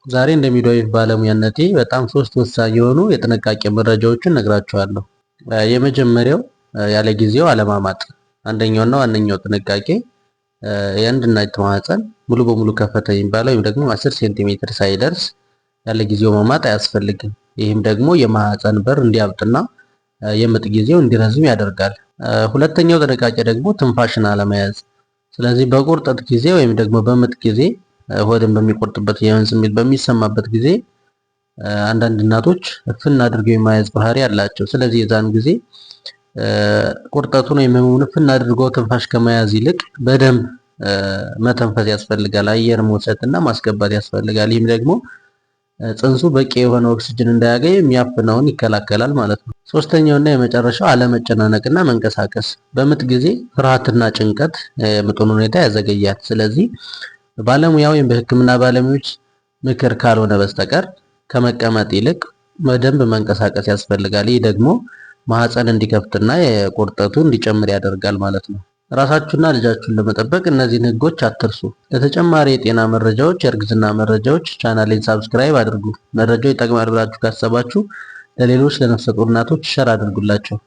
ዛሬ እንደ midwife ባለሙያነቴ በጣም ሶስት ወሳኝ የሆኑ የጥንቃቄ መረጃዎችን እነግራችኋለሁ። የመጀመሪያው ያለ ጊዜው አለማማጥ። አንደኛውና ዋነኛው ጥንቃቄ የአንድ እናት ማህፀን ሙሉ በሙሉ ከፈተ የሚባለው ወይም ደግሞ 10 ሴንቲሜትር ሳይደርስ ያለ ጊዜው ማማጥ አያስፈልግም። ይህም ደግሞ የማህፀን በር እንዲያብጥና የምጥ ጊዜው እንዲረዝም ያደርጋል። ሁለተኛው ጥንቃቄ ደግሞ ትንፋሽን አለመያዝ። ስለዚህ በቁርጠት ጊዜ ወይም ደግሞ በምጥ ጊዜ ሆድን በሚቆርጥበት የህመም ስሜት በሚሰማበት ጊዜ አንዳንድ እናቶች እፍን አድርገው የመያዝ ባህሪ አላቸው። ስለዚህ የዛን ጊዜ ቁርጠቱን ወይም ህመሙን እፍን አድርገው ትንፋሽ ከመያዝ ይልቅ በደንብ መተንፈስ ያስፈልጋል። አየር መውሰድ እና ማስገባት ያስፈልጋል። ይህም ደግሞ ጽንሱ በቂ የሆነ ኦክስጅን እንዳያገኝ የሚያፍነውን ይከላከላል ማለት ነው። ሶስተኛውና የመጨረሻው አለመጨናነቅና መንቀሳቀስ። በምጥ ጊዜ ፍርሃትና ጭንቀት የምጡን ሁኔታ ያዘገያል። ስለዚህ ባለሙያ ወይም በሕክምና ባለሙያዎች ምክር ካልሆነ በስተቀር ከመቀመጥ ይልቅ በደንብ መንቀሳቀስ ያስፈልጋል። ይህ ደግሞ ማህፀን እንዲከፍትና የቁርጠቱ እንዲጨምር ያደርጋል ማለት ነው። ራሳችሁና ልጃችሁን ለመጠበቅ እነዚህን ህጎች አትርሱ። ለተጨማሪ የጤና መረጃዎች፣ የእርግዝና መረጃዎች ቻናሌን subscribe አድርጉ። መረጃው ይጠቅማል ብላችሁ ካሰባችሁ ለሌሎች ለነፍሰ ጡር እናቶች share አድርጉላቸው።